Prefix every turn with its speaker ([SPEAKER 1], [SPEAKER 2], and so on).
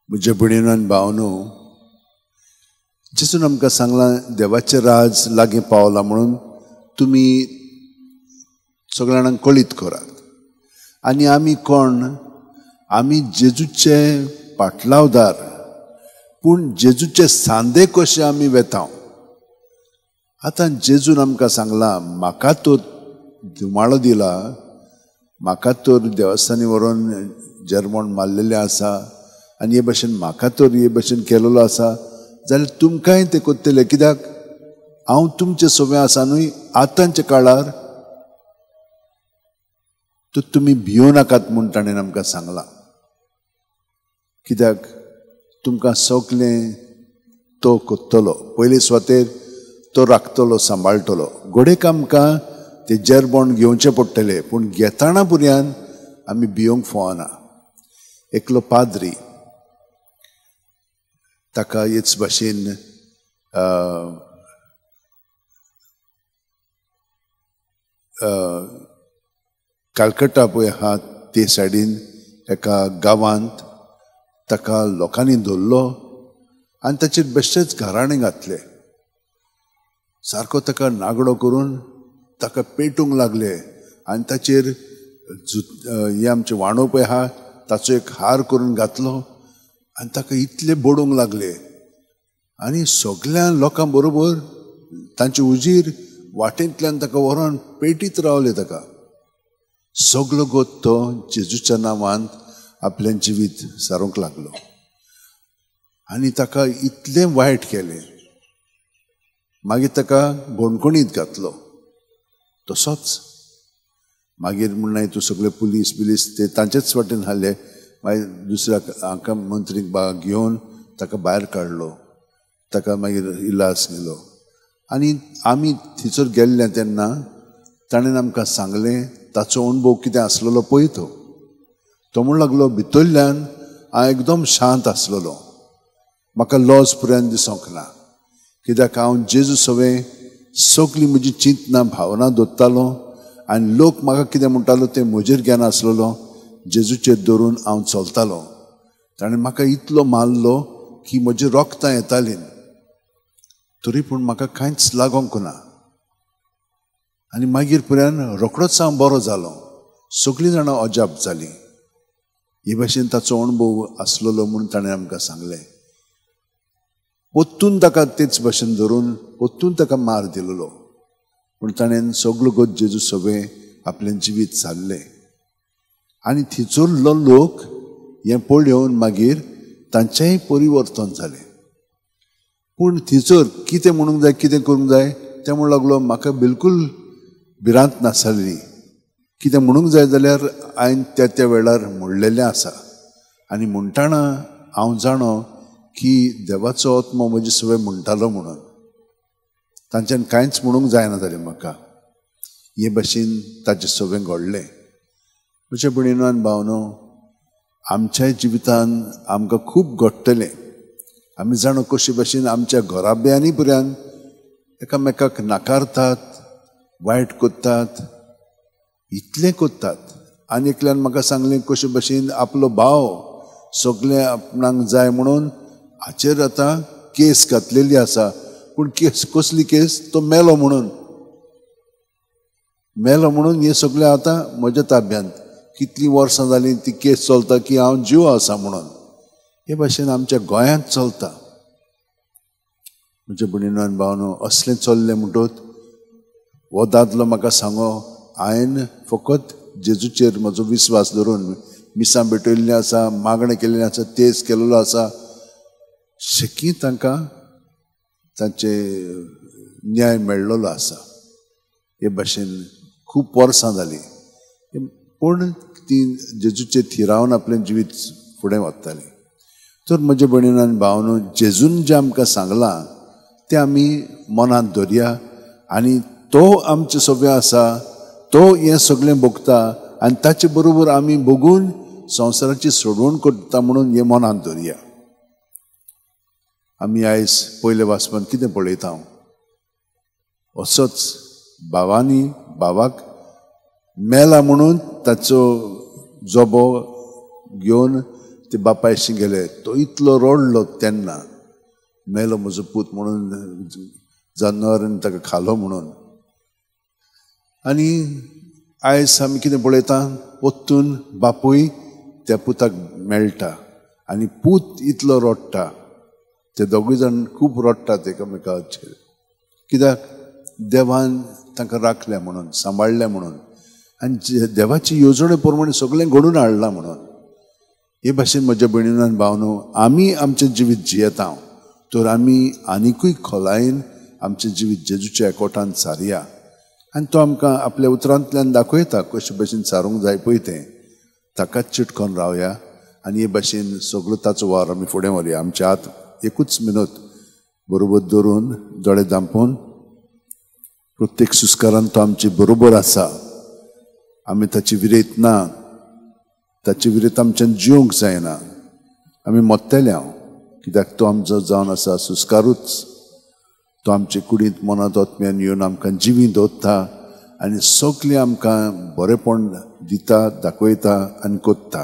[SPEAKER 1] म्हज्या भयणीनो आनी भावनो, जेजून आमकां सांगलां देवाचें राज लागीं पावलां म्हणून तुमी सगळ्या जाणांक कळीत करात. आनी आमी कोण? आमी जेजूचे पाटलावदार, पूण जेजूचे सांदे कशे आमी वेता. आतां जेजून आमकां सांगलां म्हाका तर धुमाळो दिला, म्हाका तर देवस्थानी व्हरोन जेरमोण मारलेलें आसा आनी हे भशेन म्हाका तर हे भशेन केलेलो आसा, जाल्यार तुमकांय तें करतलें. कित्याक हांव तुमचे सवे आसा न्हय आतांच्या काळार, तर तुमी भियों नाकात म्हूण ताणें आमकां सांगलां. कित्याक तुमकां सगलें तो करतलो, पयले सुवातेर तो राखतलो, सांबाळटलो. घोडेक आमकां ते जेरबोण घेवचें पडटलें, पूण घेताना पुर्यान आमी भियोंक फावना. एकलो पाद्री, ताका हेच भाशेन कलकत्ता पळय आहा ते सायडीन एका गांवांत ताका लोकांनी धरलो आनी ताचेर बेश्टेच घराणें घातलें. सारको ताका नागडो करून ताका पेटूंक लागले आनी ताचेर हे आमचें वाणो पळय आहा ताचो एक हार करून घातलो आनी ताका इतले बडोवंक लागले आनी सगळ्या लोकां बरोबर तांचे उजीर वाटेंतल्यान ताका व्हरोन पेटीत रावले. ताका सगलो गोत तो जेजूच्या नांवान आपलें जिवीत सारूंक लागलो आनी ताका इतलें वायट केलें. मागीर ताका बणकणीत घातलो तसोच. मागीर म्हणलें तूं सगळे पुलीस बिलीस ते तांचेच वाटेन हाडले. मागीर दुसऱ्या हांकां मंत्रीक घेवन ताका भायर काडलो, ताका मागीर इलाज केलो. आनी आमी थंयसर गेल्ले तेन्ना ताणें आमकां सांगलें ताचो अणभव कितें आसलेलो पळय. तो तो म्हणूंक लागलो भितरल्यान हांव एकदम शांत आसलेलो, म्हाका लॉज पुर्यान दिसोंक ना, कित्याक हांव जेजू सवें सगळीं म्हजी चिंतना भावना दवरतालो आनी लोक म्हाका कितें म्हणटालो तें म्हजेर घेनासलेलो, जेजूचेर धरून हांव चलतालो. ताणें म्हाका इतलो मारलो की म्हजी रोगतां येतालीं, तरी पूण म्हाका कांयच लागोंक ना. आनी मागीर पुर्यान रोखडोच हांव बरो जालो. सगळीं जाणां अजाप जालीं. हे भाशेन ताचो अणभव आसलेलो म्हूण ताणें आमकां सांगलें. पोत्तून ताका तेच भाशेन धरून पोत्तून ताका मार दिलेलो, पूण ताणें सगलो गोत जेजू सवें आपलें जिवीत सारलें. आनी थंयसरलो लोक हें पळोवन मागीर तांचेंय परिवर्तन जालें. पूण थंयसर कितें म्हणूंक जाय कितें करूंक जाय तें म्हणूंक लागलो म्हाका बिलकूल भिरांत नासली, कितें म्हणूंक जाय जाल्यार हांवें त्या त्या वेळार म्हणलेलें आसा. आनी म्हणटाना हांव जाणो की देवाचो आत्मो म्हजे सवें म्हणटालो म्हणून तांच्यान कांयच म्हणूंक जायना जालें म्हाका. हे भाशेन ताचें सवें घडलें. म्हज्या भयणीनो आनी भावनो, आमच्याय जिवितान आमकां खूब घडटलें. आमी जाणो कशे भाशेन आमच्या घराब्यांनी पुर्यान एकामेकाक नाकारतात, वायट करतात, इतलें करतात. आनी एकल्यान म्हाका सांगलें कशे भाशेन आपलो भाव सगळें आपणाक जाय म्हणून हाचेर आतां केस घातलेली आसा, पूण केस कसली केस? तो मेलो म्हणून, मेलो म्हणून हें सगळें आतां म्हज्या ताब्यांत. कितलीं वर्सां जालीं ती केस चलता की हांव जीव आसा म्हणून. हे भाशेन आमच्या गोंयांत चलता. म्हज्या भयणीनो आनी भावनो, असलें चल्लें म्हणटकच हो दादलो म्हाका सांगो हांवें फकत जेजूचेर म्हजो विस्वास धरून मिसां भेटयल्लीं आसा, मागणें केल्लें आसा, तेज केलेलो आसा, शेकी तांकां तांचे न्याय मेळ्ळलो आसा. हे भाशेन खूब वर्सां जालीं, पूण ती जेजूचेर थिरावन आपलें जिवीत फुडें वतालीं. तर म्हज्या भयणीनो आनी भावनो, जेजून जें आमकां सांगलां तें आमी मनांत धरया आनी तो आमचे सगळें आसा, तो हें सगळें भोगता आनी ताचे बरोबर आमी भोगून संवसाराची सोडवण करता म्हणून हें मनांत धरया. आमी आयज पयले वाचपान कितें पळयता? असोच भावांनी भावाक मेला म्हणून ताचो जोबो घेवन ते बापायशी गेले. तो इतलो रडलो तेन्ना, मेलो म्हजो पूत म्हणून, जनावरांनी ताका खालो म्हणून. आनी आयज आमी कितें पळयता, पोत्तून बापूय त्या पुताक मेळटा आनी पूत इतलो रडटा. ते दोगूय जाण खूब रडटात एकामेकाचेर, कित्याक देवान तांकां राखल्या म्हणून, सांबाळ्ळें म्हणून, आनी देवाची येवजणे प्रमाणे सगळें घडून हाडलां म्हणून. हे भाशेन म्हज्या भयणीन आनी भावनो, आमी आमचें जिवीत जियेता तर आमी आनिकूय खोलायेन आमचें जिवीत जेजूच्या एकवटान सारया. आनी तो आमकां आपल्या उतरांतल्यान दाखयता कशे भाशेन सारूंक जाय पळय तें. ताकाच चिटकोन रावया आनी हे भाशेन सगळो ताचो वावर आमी फुडें व्हरया. आमचे हात एकूच मिनत बरोबर धरून, दोळे धांपून, प्रत्येक सुस्कारान तो आमचे बरोबर आसा. आमी ताची विरयत ना, ताची विरयत आमच्यान जिवंक जायना, आमी मोत्तेले हांव, कित्याक तो आमचो जावन आसा सुस्कारूच. तो आमचे कुडींत मनांत आत्म्यान येवन आमकां जिवी दवरता आनी सगळें आमकां बरेंपण दिता, दाखयता आनी कोत्ता.